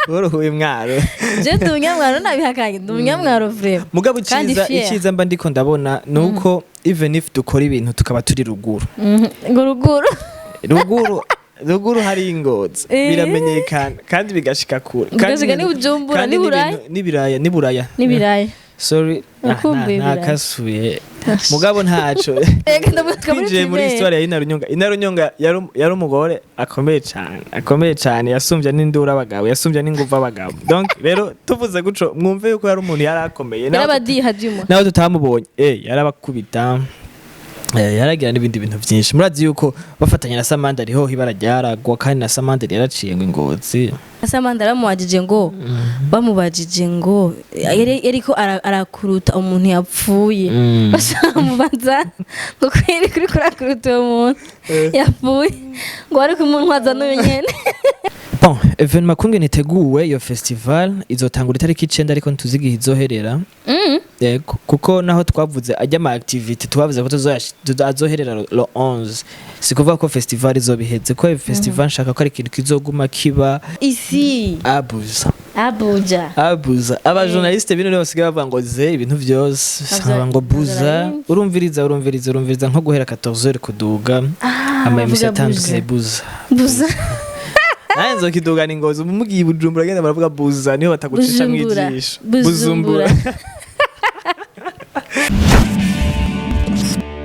Uruhuye mwaro. Je ndi umunyamwaro, nabihakanye, ndi umunyamwaro vraiment. Mugabo Kandi iciza fier. Iciza mba ndiko ndabona nuko even if dukora ibintu tukaba turi ruguru, Ngo ruguru? Ruguru, ruguru hari ingozi, biramenyekana kandi bigashika kure. Bigashika n'i Bujumbura, kandi n'i Buraya. N'ibiraya, n'iburaya. N'ibiraya. Sorry. Nakumbuye ibiraya. Nakasuye, mugabo ntaco. Ega ndavuga muri Twinjiye muri primaire. histoire ya Inarunyonga. Inarunyonga yari umugore akomeye cyane, akomeye cyane, yasumbye n'induru abagabo, yasumbye n'inguvu abagabo. Donc rero tuvuze guco, mwumve yuko yari umuntu yari akomeye. Yarabadiha jimwe. Naho tutamubonye, yarabakubita, yaragira n'ibindi bintu byinshi. Murazi yuko bafatanya na Samandari ho ibara ryaragwa, kandi na Samandari yaraciye ngo ingozi. Samanda bamubajije ngo, bamubajije ngo yariko arakuruta umuntu yapfuye, bamubaza ngo kweri kuri kurakuruta uwo muntu yapfuye, ngo ariko umuntu aza n'uyu nyene. Bon, événement kungene iteguwe, iyo festival izotangura itariki 9, ariko ntituzi igihe izoherera. Yego, kuko naho twavuze ajya ama activity, twavuze ko azoherera le 11, si kuvuga ko festival izobiheze, ko festival nshaka ko ari ikintu kizoguma kiba. Isi. Abuza. Abuja. Abuza. Aba journaliste bino rero basigaye bavuga ngo ze ibintu byose saba ngo buza. Urumviriza, urumviriza, urumviriza, nko guhera 14h kuduga, ama MC vuga. Atandukanye, buza. Buza. Nawe nzokidugana ingozi, umugiye i Bujumbura agenda baravuga buza, niho batagucisha Bujumbura. mwijisho. Bujumbura.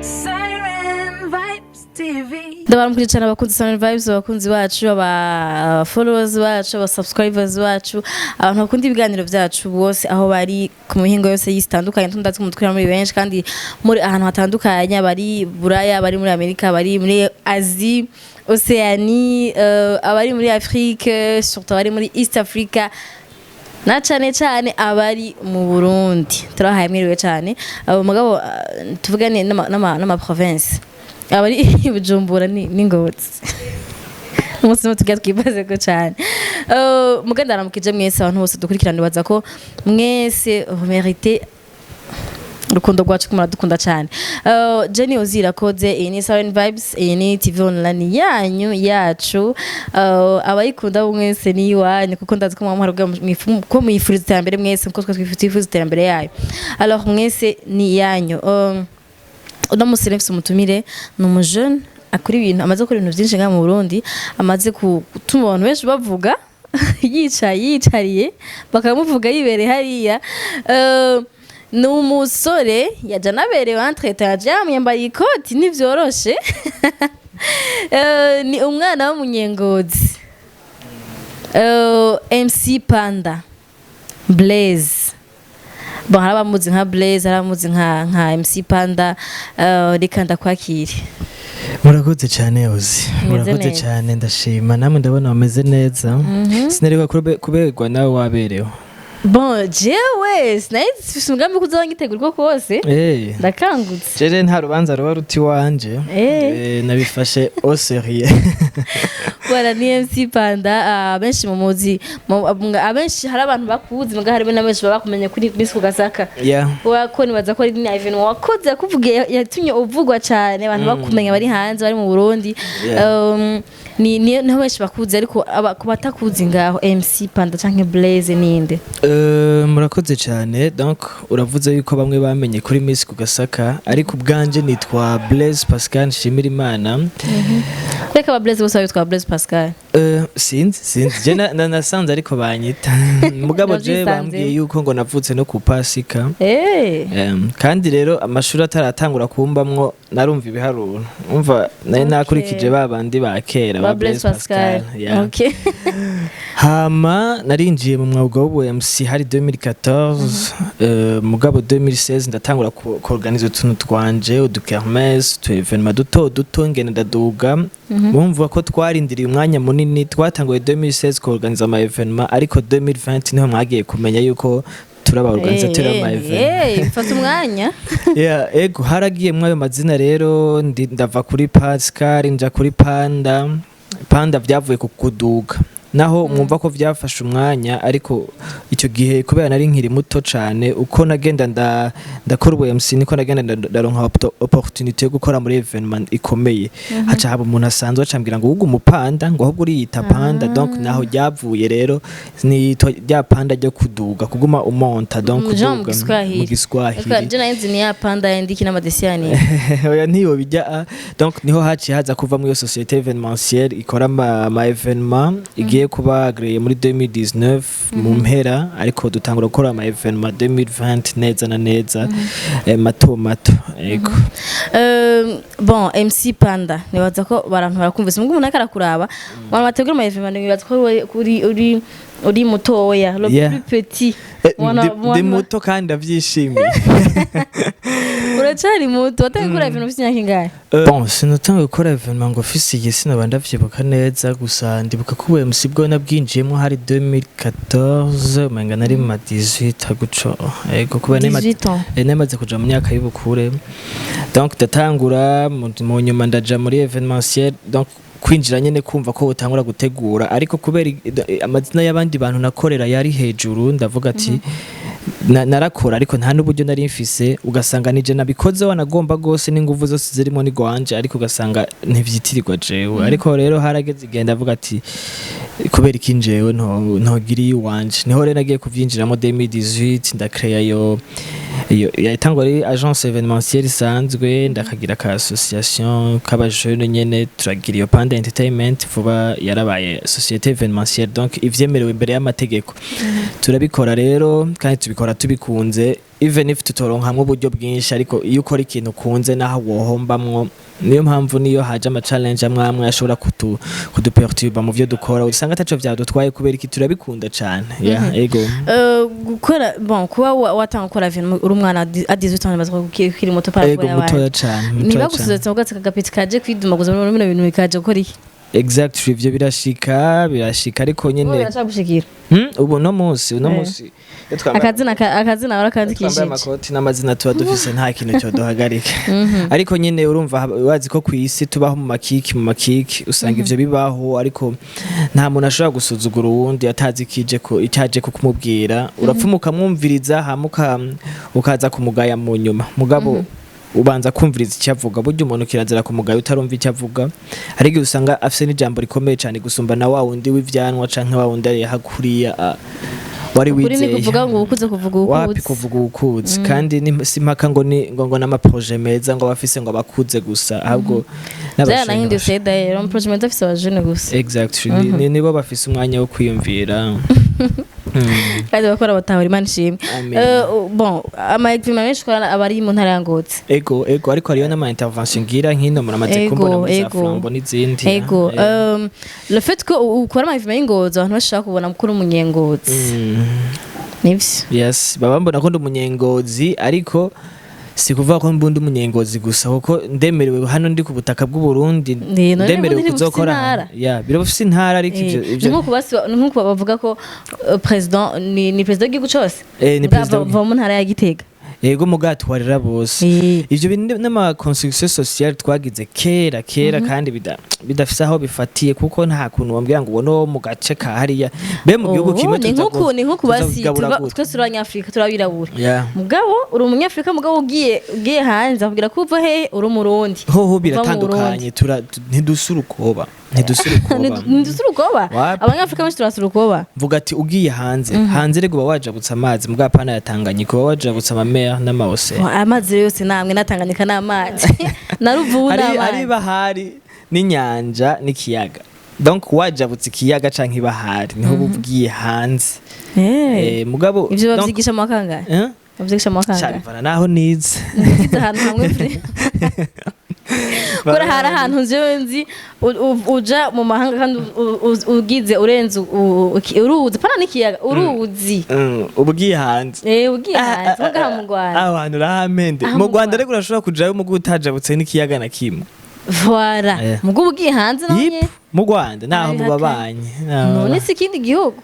Siren Vibes TV. Ndabaramukije cyane abakunzi Siren Vibes, abakunzi bacu, aba followers bacu, aba subscribers bacu, abantu bakunda ibiganiro byacu bose aho bari ku mihingo yose y'isi itandukanye. Tundatse umutwe muri benshi kandi muri ahantu hatandukanye, abari Buraya, abari muri Amerika, abari muri Asie, Océanie, abari muri Afrique, surtout abari muri East Africa, na cane cane abari mu Burundi, turahaye mwiriwe cane. Abo mugabo tuvugane n'ama province, abari i Bujumbura ni Ngozi, umunsi umwe tujya twibaze ko cane. Muga ndaramukije mwese abantu bose dukurikirana, baza ko mwese mérite urukundo rwacu, ko muradukunda cyane. Jenny Ozirakoze, iyi ni Siren Vibes, iyi ni TV online yanyu, yacu. Abayikunda mwese ni iwanyu, kuko ndazi ko mwamuha ko mwifuriza iterambere mwese nkuko twe twifuza iterambere yayo. Alors mwese ni iyanyu. Uno musi rero mfise umutumire, ni umujene akora ibintu, amaze gukora ibintu byinshi ngaha mu Burundi, amaze gutuma abantu benshi bavuga yicaye, yicariye bakamuvuga yibereye hariya. Ni umusore yaje anaberewe, entrete yaje yamwambariye ikoti, ntivyoroshe. Ni umwana w'umunyengozi, MC Panda Blaze. Bon, hari abamuzi nka Blaze, hari abamuzi nka MC Panda. Reka ndakwakire. Murakoze cyane, Ozi. Meze Murakoze neza. cyane, ndashima. Namwe ndabona bameze neza. Sinererwa kuberwa nawe waberewe. Bon, jewe sinari mfise umugambi wo kuzoba ngitegura uko kose. Ndakangutse. Jere nta rubanza ruba ruti iwanje. Nabifashe au sérieux. Voilà, ni MC Panda. Abenshi mumuzi, abenshi hari abantu bakuzi, muga harimo na benshi baba bakumenye kuri Miss Kugasaka. Wako nibaza ko ari ni événement wakoze yakuvugiye, yatumye uvugwa cyane, abantu bakumenya bari hanze, bari mu Burundi. Ni niho benshi bakuzi, ariko ku batakuzi ngaho, MC Panda canke Blaze ninde? Murakoze cyane. Donc uravuze yuko bamwe bamenye kuri Miss Kugasaka, ariko ubwanje nitwa Blaise Pascal Nshimirimana. Reka ba Blaze bose bitwa Blaise Pascal. Sinzi je nasanze ariko banyita, mugabo je Wavyisanze. bambwiye yuko ngo navutse no ku Pasika. Kandi rero amashuri ataratangura kumbamwo narumva ibiharuro, umva nari nakurikije ba bandi ba kera. Ba Blaise Pascal. Yeah. Hama narinjiye mu mwuga w'ubu MC hari 2014, mugabo 2016 ndatangura kuorganiza utuntu twanje, udukermesse, utu événement duto duto, ngene ndaduga. Mumva ko twarindiriye umwanya munini, twatanguye 2016 kuorganiza ama événement, ariko 2020 niho mwagiye kumenya yuko turi aba organisateur ama événement. Fata umwanya. Yeah, ego, haragiyemwo ayo mazina rero, ndava kuri Pascal nja kuri Panda. Panda vyavuye ku kuduga. Naho mwumva ko vyafashe umwanya, ariko icyo gihe kubera nari nkiri muto cane, uko nagenda ndakora ubu MC niko nagenda ndaronka opportunité yo gukora muri événement ikomeye. Haca haba umuntu asanzwe acambwira ngo ugu umupanda, ngo ahubwo uriyita panda. Donc naho ryavuye rero ni rya panda ryo kuduga, kuguma umonta, donc Jean mu kuduga. Giswahili. Mu Giswahili. Ariko je nari nzi ni ya panda yandiki n'amadesiyani. Oya, ntiyo bijya. Donc niho haciye haza kuva muri iyo société événementielle ikora ama événement, igiye kuba agréée muri 2019 mu mpera, ariko dutangura gukora ama événement 2020 neza na neza, mato mato, yego. Bon, MC Panda, nibaza ko abantu barakumvise, mugo umuntu ariko arakuraba, abantu bategura ama événement nibaza ko uri mutoya, le plus petit. Ndi muto kandi ndavyishimiye. Uracari muto. Watangiye gukora événement ufite imyaka ingahe? Bon, sinatanga gukora événement ngo ofisi igihe sinaba ndavyibuka neza, gusa ndibuka ko ubu MC bwo nabwinjiyemo hari 2014, umenga nari mu ma 18 guco, ego, kuba 18 ans. Namaze kuja mu myaka y'ubukure. Donc ndatangura, mu nyuma ndaja muri événementiel, donc kwinjira nyene kumva ko utangura gutegura, ariko kubera amazina y'abandi bantu nakorera yari hejuru, ndavuga ati narakora ariko nta n'uburyo nari mfise, ugasanga nije nabikoze wanagomba gose n'inguvu zose zirimo ni gwanje, ariko ugasanga ntivyitirirwa jewe. Ariko rero harageze igihe ndavuga ati kubera iki njewe ntogira iwanje? Niho rero nagiye kuvyinjiramo 2018, ndakreya iyo yatangwa ari agence événementielle isanzwe, ndakagira ka association k'abajene nyene, turagira iyo Panda Entertainment. Vuba yarabaye société événementielle, donc ivyemerewe imbere y'amategeko turabikora rero, kandi tubikora tubikunze, even if tutoronkamwo uburyo bwinshi, ariko iyo ukora ikintu ukunze naho wohombamwo. Niyo mpamvu niyo haje ama challenge amwe amwe ashobora kuduperturba mu vyo dukora, usanga ataco vyadutwaye kubera iki turabikunda cane. Yeah, ego. Gukora, bon, kuba watanga gukora événement uri umwana à 18 ans, baza ukiri muto par Ego, rapport y'abandi. Mutoya cane, mutoya cane. Ntibagusuzetse ngo gatse kagapeti kaje kwidumaguza muri bino bintu bikaje gukora iki? Exactly, ivyo birashika, birashika, ariko Wowe nyene birashaka gushikira. Ubu no munsi uno munsi iyo twambaye Akazina akazina twambaye warakandikishije. amakoti n'amazina tuba dufise, nta kintu cyoduhagarika. Ariko nyene urumva wazi ko kw'isi tubaho mu makiki, mu makiki usanga ivyo bibaho, ariko nta muntu ashobora gusuzugura uwundi atazi ikije ko icyaje kukumubwira. Urapfuma ukamwumviriza, hama ukaza kumugaya mu nyuma, mugabo ubanza kumviriza icyo avuga. Burya umuntu kirazira kumugaya utarumva icyo avuga. Hari igihe usanga afise n'ijambo rikomeye cyane gusumba na wa wundi w'ivyanwa canke wa wundi ari hakuriya wari Ukuri ni wizeye. kuvuga ngo ukuze kuvuga Wapi, ukuze. kuvuga ukuze kandi si impaka ngo ni ngo n'ama projet meza ngo abafise ngo abakuze gusa, ahubwo n'abajene. Byaranahindutse rero, projet afise abajene gusa. Exactly, nibo bafise umwanya wo kwiyumvira. Kandi bakora batahura. Imana ishimwe. Amen. Bon, ama événement menshi ukora aba ari mu ntara ya Ngozi. Ego, ariko hariyo n'ama intervention ngira nk'ino, muramaze kumbona muri za Flambeau n'izindi. Ego. Le fait ko ukora ama événement y'Ingozi, abantu bashaka kubona mukuru umunyengozi, nivyo? Yes, baba mbona ko ndi umunyengozi, ariko si kuvuga ko mbundi umunyengozi gusa, kuko ndemerewe hano ndi ku butaka bw'u Burundi. Ni, none Ndemerewe Burundi ntibufise kuzokora intara? Ya, birafise intara, ariko ivyo Ni ivyo nko bavuga ko president ni president w'igihugu cose. Ni Mugabo president. ava mu ntara ya Gitega. Yego, mugatwarira bose. Ivyo bintu n'ama construction sociale twagize kera kera, kandi bidafise aho bifatiye, kuko nta kuntu wambwira ngo ubone wo mu gace ka hariya be mu gihugu Oh, kimwe ni tuza nkuku tuza basi kugabura gute? twese turi abanyafrika, turabirabura. Yeah. Mugabo uri umunyafrika, mugabo ugiye hanze akubwira ko uva hehe, uri umurundi. Hoho Uva mu biratandukanye, ntidusa urukoba, ntidusa urukoba. Ntidusa urukoba. Wapi? Abanyafrika benshi turasa urukoba. Mvuga ati ugiye hanze, hanze rego uba wajabutse amazi, mugabo apana ya Tanganyika, uba wajabutse amamea n'amawose. Amazi rero yose namwe natanganyika n'amazi na Ruvubu Hari n'amazi. Bahari n'inyanja n'ikiyaga, donc wajabutse ikiyaga canke ibahari niho uba ugiye hanze. Mugabo Ivyo donc bavyigisha mu wakangahe? Eh? Bavyigisha mu wakangahe? Bivana naho nize. Nize ahantu hamwe vre kubera hari ahantu njewe nzi uja mu mahanga kandi ugize urenze uruzi pana n'ikiyaga, uruzi. Uba ugiye hanze. Ugiye hanze mugaha mu Rwanda. Aho hantu urahamende. Aha Mu mu Rwanda Rwanda. ariko urashobora kujayo mugo utajabutse n'ikiyaga na kimwe. Voilà. Mugo ugiye hanze naho Yip, nyene. mu Rwanda naho mu Arabihakana. babanyi. Naho None si ikindi gihugu?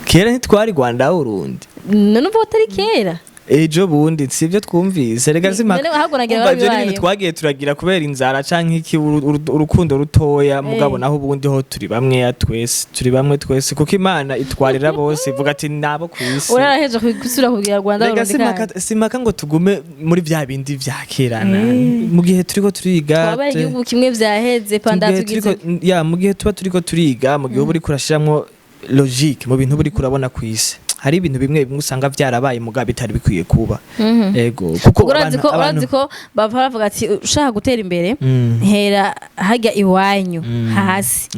Kera ntitwari Rwanda Urundi. None ubu atari kera. Ejo bundi sivyo twumvise rega simaka. None ahubwo nagira Umva, ivyo ni warabibaye. ibintu twagiye turagira kubera inzara canke iki, urukundo rutoya, mugabo naho ubundi ho turi bamwe twese, turi bamwe twese, kuko Imana itwarira bose, ivuga ati nabo kwisi. Uraraheje gusubira kubwira Rwanda Rega Burundi simaka, kandi. simaka ngo tugume muri vya bindi vya kera mu gihe turiko turiga. Twabaye igihugu kimwe, vyaheze panda. Mu gihe Tugize ya, mu gihe tuba turiko turiga, mu gihe uba uriko urashiramwo logique mu bintu uba uriko urabona kw'isi, hari ibintu bimwe bimwe usanga vyarabaye mugabo bitari bikwiye kuba. Ego, kuko Urazi ko abantu urazi ko bava bavuga ati ushaka gutera imbere, hera hajya iwanyu hasi.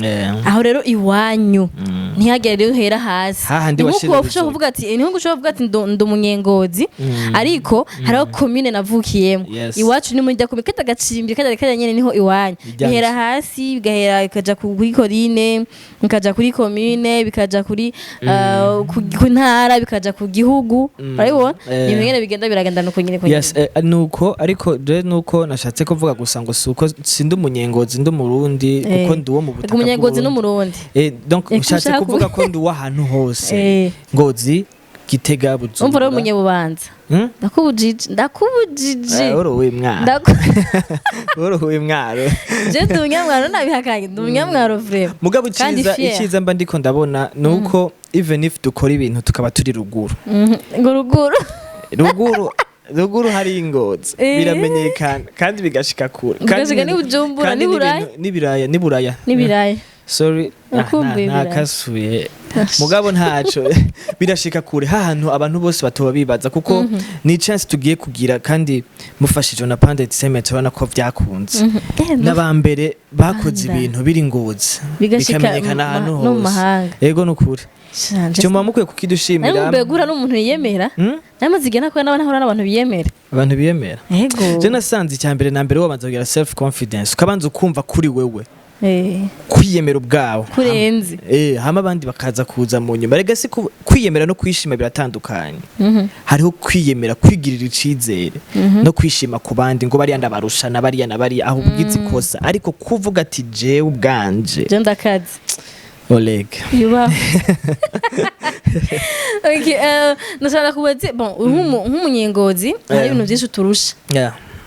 Aho rero iwanyu ntihagere rero uhera hasi. Hahandi Ni nk'uko washira ushobora uruzogi. kuvuga ati, ni nk'uko ushobora kuvuga ati ndi umunyengozi, ariko hariho komine navukiyemo. Iwacu ni muri rya komine kajya gacimbi kajya nyene niho iwanyu. Bijyanye. Bihera hasi, bigahera bikaja kuri korine, bikaja kuri komine, bikaja kuri ku ntara, bikaja ku gihugu. Urabibona? Ni ibintu nyene bigenda biragendana uko nyene, uko nyene. Yes, nuko ariko rero nuko nashatse kuvuga gusa ngo suko sindi umunyengozi, ndi umurundi, kuko ndi uwo mu butaka Umunyengozi bw'Uburundi. n'umurundi. Donc nshatse ushaka kuvuga ko ndi uw'ahantu hose. Ngozi, Gitega, Umva rero, Bujumbura. umunyebubanza. Ndakubujije, ndakubujije. Uri mwaro. Uri mwaro. Je ndi umunyamwaro, nabihakanye, ndi umunyamwaro vraiment. Mugabo Kandi iciza fier. iciza mba ndiko ndabona nuko even if dukora ibintu tukaba turi ruguru, Ngo ruguru. Ruguru, ruguru hari ingozi, biramenyekana kandi bigashika kure. Kandi Bigashika n'i Bujumbura, kandi n'i Buraya. n'ibiraya, n'iburaya. N'ibiraya. Sorry. Nakumbuye ibiraya. Nakasuye, mugabo ntaco, birashika kure hahantu abantu bose batoba bibaza, kuko ni chance tugiye kugira, kandi mufashije na Panda Entertainment, urabona ko vyakunze n'abambere bakoze Panda. ibintu biri ngozi, Bigashika bikamenyekana ahantu no mu hose. mahanga. Yego, nukuri Shanje. cyo muba mukwiye Nari kukidushimira. mumbuye guhura n'umuntu yiyemera. Nari maze igihe nakora n'abandi, n'abantu biyemera. Abantu biyemera. Yego. Je nasanze icya mbere na mbere wabanza kugira self confidence, ukabanza ukumva kuri wewe, kwiyemera ubwawe Kurenze. Hama abandi bakaza kuza mu nyuma. Rega si kwiyemera no kwishima biratandukanye. Hariho kwiyemera, kwigirira icizere, no kwishima ku bandi ngo bariya ndabarusha na bariya na bariya, aho ubwize ikosa. Ariko kuvuga ati jewe ubwanje, Je ndakazi. Oleg. Yubaho. Okay, ndashaka kubaza, bon, nk'umunyengozi hari ibintu byinshi uturusha.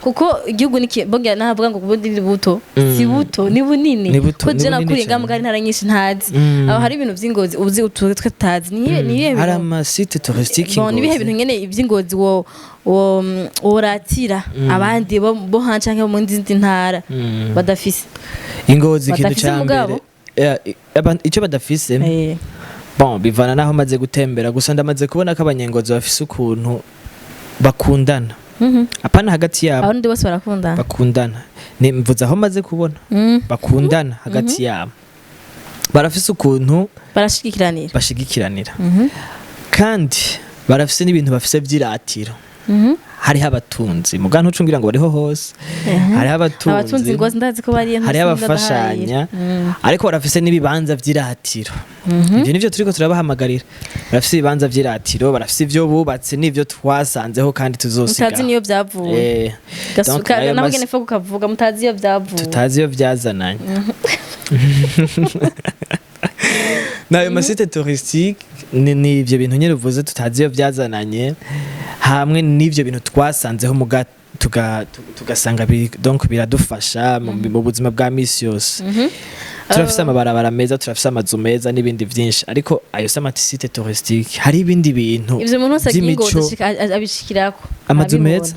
Kuko igihugu ni bongera navuga ngo ubundi ni buto, si buto, ni bunini. Ni buto, Ko ni je bunini nakuriye cane. ngaha mugari ntara nyinshi ntazi. Aho hari ibintu vy'ingozi uzi utu twe tutazi, ni ibihe Hari bintu? ama site touristique. Bon, ni ibihe bintu nyene ivy'ingozi wo woratira abandi bo hanze canke bo mu zindi ntara badafise? Ingozi, ikintu Badafise ca mugabo? mbere, icyo badafise, bon, bivana naho maze gutembera gusa, ndamaze kubona ko abanyengozi bafise ukuntu bakundana, apana hagati yabo. Abarundi bose barakundana. Bakundana, ni mvuze aho maze kubona bakundana hagati yabo, barafise ukuntu Barashigikiranira. bashigikiranira, kandi barafise n'ibintu bafise vy'iratiro. Hariho abatunzi, muga ntucungira ngo bariho hose, hariho Abatunzi abatunzi. Ngozi ndazi ko bariyo. Hariho abafashanya, ariko barafise n'ibibanza vy'iratiro. Ivyo nivyo turiko turabahamagarira. Barafise ibibanza vy'iratiro, barafise ivyo bubatse n'ivyo twasanzeho kandi tuzosiga. Mutazi niyo vyavuye. Donc ayo Naho nyene fo kukavuga mutazi iyo vyavuye. Tutazi iyo vyazananye nayo ma site touristique, ni ivyo bintu nyene uvuze tutazi iyo vyazananye, hamwe n'ivyo bintu twasanzeho muga tugasanga donc biradufasha mu buzima bwa misi yose. Turafise amabarabara meza, turafise amazu meza n'ibindi vyinshi, ariko ayo si ama site touristique. Hari ibindi bintu Ivyo umuntu wese agiye vy'imico. Ingozi abishikirako. Amazu Arabibona. meza.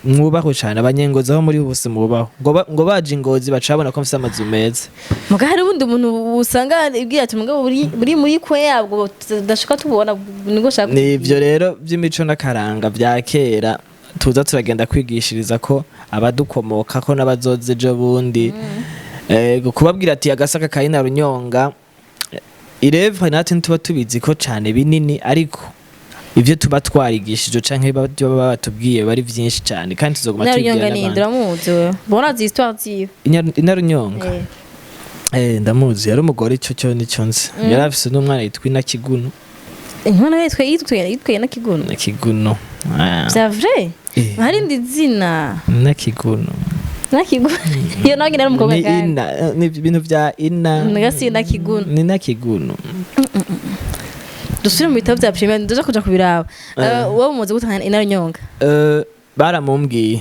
Mwubahwe cane abanyengozi aho muri bose, mwubahwe. Ngo baje ingozi bacabona ko mfise amazu meza. Muga hari ubundi muntu usanga ibwira ati mugabo buri muri kwe yabwo tudashika tubona, nibwo shaka. Ni ivyo rero vy'imico n'akaranga vya kera tuza turagenda kwigishiriza ko abadukomoka ko n'abazoza ejo bundi. Kubabwira ati agasaka ka Inarunyonga irevre, natwe ntituba tubizi ko cane binini, ariko ivyo tuba twarigishije canke baba batubwiye bari vyinshi cane, kandi tuzoguma tubibwira Inarunyonga ni n'abandi. Nduramuzi wewe, bona zi histoire ziwe. Inarunyonga? Ndamuzi, yari umugore, ico cyo nico nzi. Yari afise n'umwana yitwa Inakiguno. Inkono yitwe Inakiguno? Inakiguno. Ah. C'est vrai? Eh. Hari indi zina? Inakiguno. Inakiguno iyo nawe nyine ari umukobwa. Ni Kandi ina, ni ibintu vya ina. Ngasi Inakiguno. Ni Inakiguno. Dusubire mu bitabo vya primaire, ndaja kuja kubiraba. Wowe muzi gute Inarunyonga? Baramumbwiye.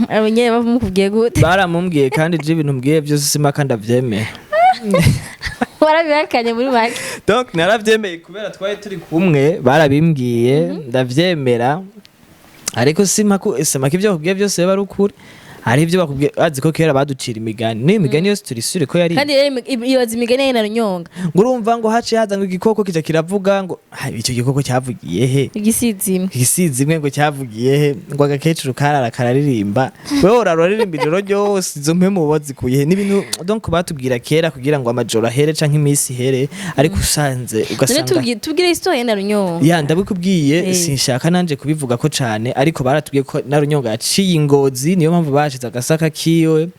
Abo nyene bamukubwiye gute? Baramumbwiye, kandi je ibintu mbwiye byose simaka ndavyemera. Warabihakanye muri make. Donc naravyemeye kubera twari turi kumwe, barabimbwiye ndavyemera, ariko simaka ibyo bakubwiye byose biba ari ukuri. Hari ibyo bakubwiye, bazi ko kera baducira imigani, n'iyo migani yose turi sure ko yari Kandi rero ibaza imigani ya Inarunyonga. Ngo urumva ngo haciye haza ngo igikoko kija kiravuga ngo "Ha, icyo gikoko cyavugiye he?" Igisizi imwe. Igisizi imwe ngo cyavugiye he? Ngo agakecuru karara kararirimba, wewe urara uraririmba ijoro ryose, izo mpemu uba zikuye he? N'ibintu donc batubwira kera kugira ngo amajoro ahere canke iminsi ihere, ariko usanze None ugasanga tubwire histoire ya Inarunyonga. Ya, ndabikubwiye. Eh. Sinshaka nanje kubivuga ko cane, ariko baratubwiye ko Narunyonga yaciye ingozi, niyo mpamvu bashize agasaka kiwe.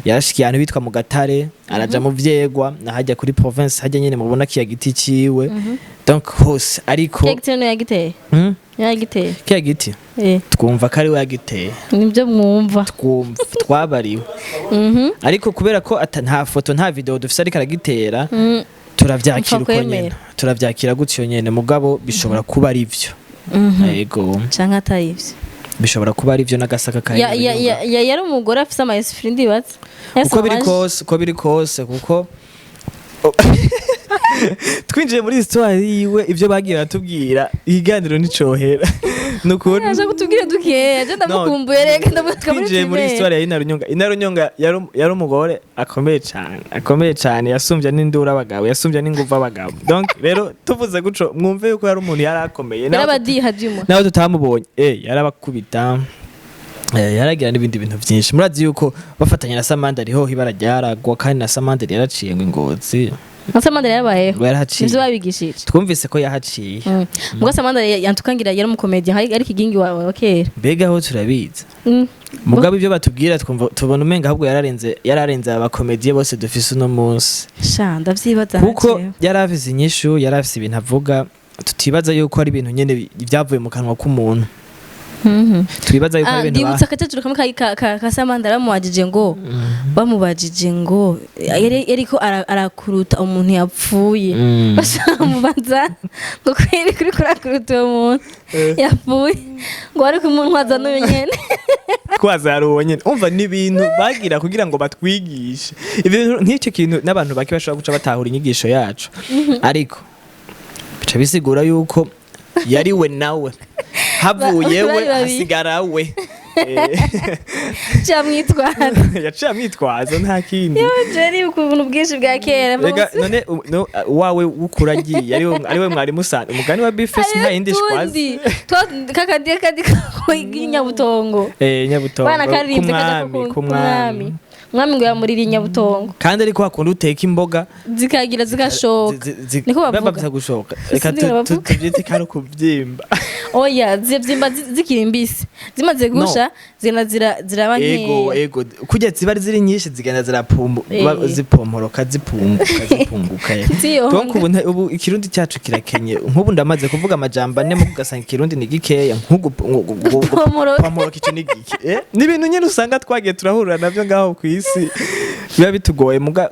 Yarashikiye ahantu bitwa mu Gatare, araja mu Vyegwa, nahajya kuri province, hajya nyene mubona kiya giti ciwe, donc hose ariko. Kiya giti niyo yagiteye? Hmm? Niyo yagiteye? Kiya giti twumva ko ari we yagiteye. Nibyo mwumva? Twumva, twabariwe. Ariko kubera ko nta foto, nta video dufise ariko aragitera, turavyakira Upfa uko nyene. kwemera. Turavyakira gutyo nyene, mugabo bishobora kuba ari vyo. Yego. Canke atari ivyo. Bishobora kuba ari vyo n'agasaka ka Ya, yari umugore afise ama esprit, ndibaza. Uko biri kose, uko biri kose, kuko twinjiye muri histoire yiwe, ibyo bagiye baratubwira, ikiganiro nticohera nukuri. Aje kutubwira dukeya, je ndamukumbuye, reka ndamuka muri Twinjiye muri primaire. histoire ya Inarunyonga. Inarunyonga yari umugore akomeye cyane, akomeye cyane, yasumbya n'induru abagabo, yasumbya n'inguvu abagabo. Donc rero tuvuze guco mwumve yuko yari umuntu yari akomeye. Yarabadiha jimo. Naho tutamubonye, yarabakubita, yaragira n'ibindi bintu byinshi. Murazi yuko bafatanya na Samandari ho ibara ryaragwa, kandi na Samandari yaraciye ngo ingozi. Nka Samandari yarabayeho? Ngo yarahaciye. Nivyo babigishije? Twumvise ko yahaciye. Muga Samandari yantukangira yari umukomedian, ariko igingi wa kera. Mbega aho turabizi? Mugabo ibyo batubwira twumva tubona umenga ahubwo yararenze abakomediye bose dufise uno munsi. Sha, ndavyibaza. Kuko Jewe. yari afise inyishu, yari afise ibintu avuga tutibaza yuko ari ibintu nyene byavuye mu kanwa k'umuntu. Twibaza yuko ari ibintu Ndibutsa akakecuru kamwe ka Samandari bamubajije ngo yariko arakuruta umuntu yapfuye. Bashamubaza ngo kweri kuri kurakuruta uwo muntu yapfuye, ngo ariko umuntu waza n'uyu nyene. Twaza hari uwo nyene. Umva, ni ibintu bagira kugira ngo batwigishe ibintu nk'icyo kintu, n'abantu bake bashobora guca batahura inyigisho yacu, ariko bica bisigura yuko yari we nawe havuye we Bari babiri. hasigara we. Camwitwaza. Yaciye amwitwaza, nta kindi. Jeri ukuntu bwinshi bwa kera. Rega none no, wawe wukuragiye ari we mwari musana umugani wa Bifesi, nta yindi shwazi. Kakadi kadi k'inyabutongo. Nyabutongo. Bana karirimbye kaja kumwami. Kumwami, umwami ngo yamurira inyabutongo. Kandi ariko hakunda uteka imboga zikagira zigashoka. Niko bavuga. Bavuga gushoka, reka Sinzi bavuga. tubyite ko ari ukubyimba. Oya, zibyimba zikiri mbisi, zimaze gusha zigenda ziraba Ego. nkeya. Ego, kurya ziba ari ziri nyinshi zigenda zirapumbu zipomporoka, zipunguka, zipunguka. Ziyonga. Donc ubu ubu ikirundi cyacu kirakenye. Nk'ubu ndamaze kuvuga amajambo ane mu ugasanga ikirundi ni gikeya, nk'ugu Gupomoroka. Pomoroka, icyo ni gike. Ni ibintu nyine usanga twagiye turahurira nabyo ngaho ku isi, biba bitugoye muga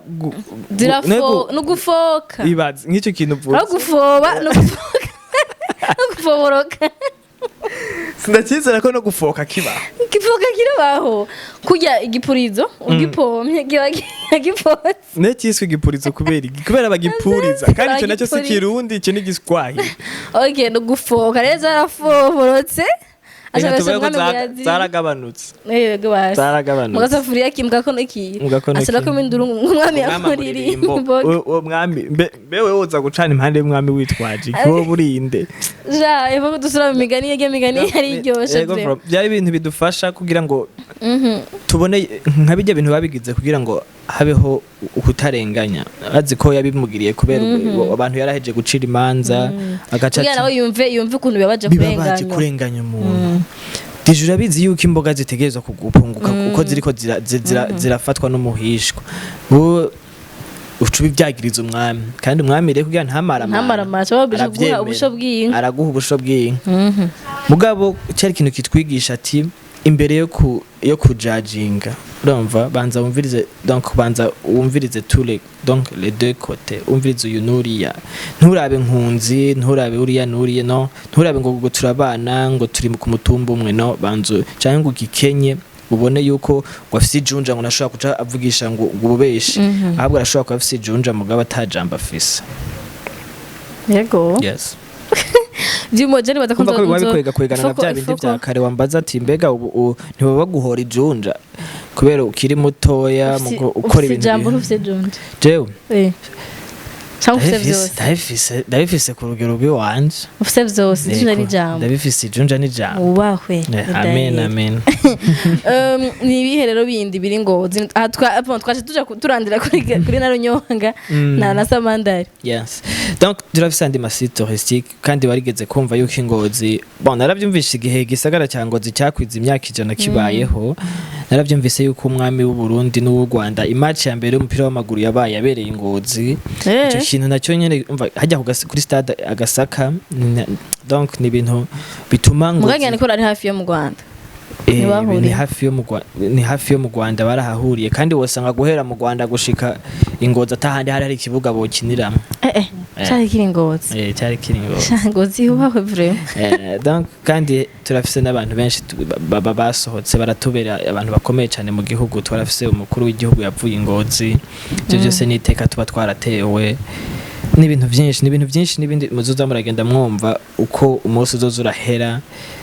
Zirafo nego no gufoka. Ibaze nk'icyo kintu uvuze. No gufoba, no gufoka, no gufoboroka. Sindacyizera ko no gufoka kiba. Igifoka kirabaho, kurya igipurizo ugipomye kiba gipotse. Ne cyiswe igipurizo kubera iki? Kubera bagipuriza, kandi icyo nacyo si Bagipuriza. kirundi, icyo ni igiswahili. Okay, no gufoka rero zarafoborotse. Reka tuvuge ko zaragabanutse. Yego basi. Zaragabanutse. Mugasafuriya kimwe, gakono kiye. Mu gakono Ashyirako kiwe. induru ngo umwami Umwami yamuririye amuririmbo. imboga. Uwo mwami mbe wewe woza gucana impande y'umwami witwaje iki? Wowe burinde. Ja, eva ko dusura mu migani, yege migani yari iryoshe. Yego, Vraiment. bro, byari ibintu bidufasha kugira ngo tubone nka bijya bintu babigize kugira ngo habeho ukutarenganya, azi ko yabimugiriye kubera abantu yaraheje gucira imanza agaca Kugira nawe yumve ukuntu bibabaje bibabaje kurenganywa. Kurenganya umuntu. Deje urabizi yuko imboga zitegerezwa kugupunguka kuko ziriko zirafatwa n'umuhishwa. Wowe uca ubivyagiriza umwami, kandi umwami rero kugira ntamara Ntamara cyangwa guha aravyemera. ubusho bw'inka. Araguha ubusho bw'inka. Mugabo cyari ikintu kitwigisha ati Imbere yo kujajinga, urumva, banza wumvirize, donc banza wumvirize tous les, donc les deux côtés, umvirize uyu nuriya, nturabe nkunzi, nturabe uriya nuriye, no nturabe ngo turabana, ngo turi ku mutumba umwe, no banza cyangwa ngo ugikenye ubone yuko ngo afise ijunja, ngo nashobora kuca avugisha ngo ububeshi, ahubwo arashobora kuba afise ijunja mugabo atajambo afise. Yego. Yes. Byumo je nibaza ko Kumva ko biba bikwega kwegana na bya bindi bya kare wambaza ati: "Mbega ubu ntibaba baguhora ijunja kubera ukiri mutoya mu ukora ibintu Ijambo ufise junja? Jewe? Eh, cyangwa ufise ndabifise. vyose? Ndabifise ku rugero rw'iwanje. Ufise vyose, ijunja Yego, n'ijambo. Ndabifise, ijunja n'ijambo. Wubahwe. Amen, amen. Ni ibihe rero bindi biri Ngozi? Aha bon, twaje tuja turandira kuri Narunyonga na Samandari. Yes, donc turafise andi ma sites touristiques, kandi warigeze kumva yuko Ingozi, bon, naravyumvise igihe igisagara cya Ngozi cyakwiza imyaka 100 kibayeho, naravyumvise yuko umwami w'u Burundi n'uw'u Rwanda, i match ya mbere y'umupira w'amaguru yabaye yabereye Ingozi. Icyo kintu nacyo nyene, umva, hajya kuri stade Agasaka, donc ni ibintu bituma Ngozi Mugagana ko ari hafi yo mu Rwanda. Ntibahuriye. Ni hafi yo mu Rwanda, barahahuriye, kandi wosanga guhera mu Rwanda gushika Ingozi atahandi hari ikibuga bokiniramo. Cari kiri Ngozi? Eh, cyari kiri Ngozi. Sha, Ngozi yubahwe vraiment. Donc kandi turafise n'abantu benshi basohotse baratubera abantu bakomeye cyane mu gihugu. Turafise umukuru w'igihugu yavuye Ingozi. Ibyo byose ni iteka tuba twaratewe, n'ibintu byinshi, n'ibintu byinshi n'ibindi muzoza muragenda mwumva uko umunsi uzoza urahera,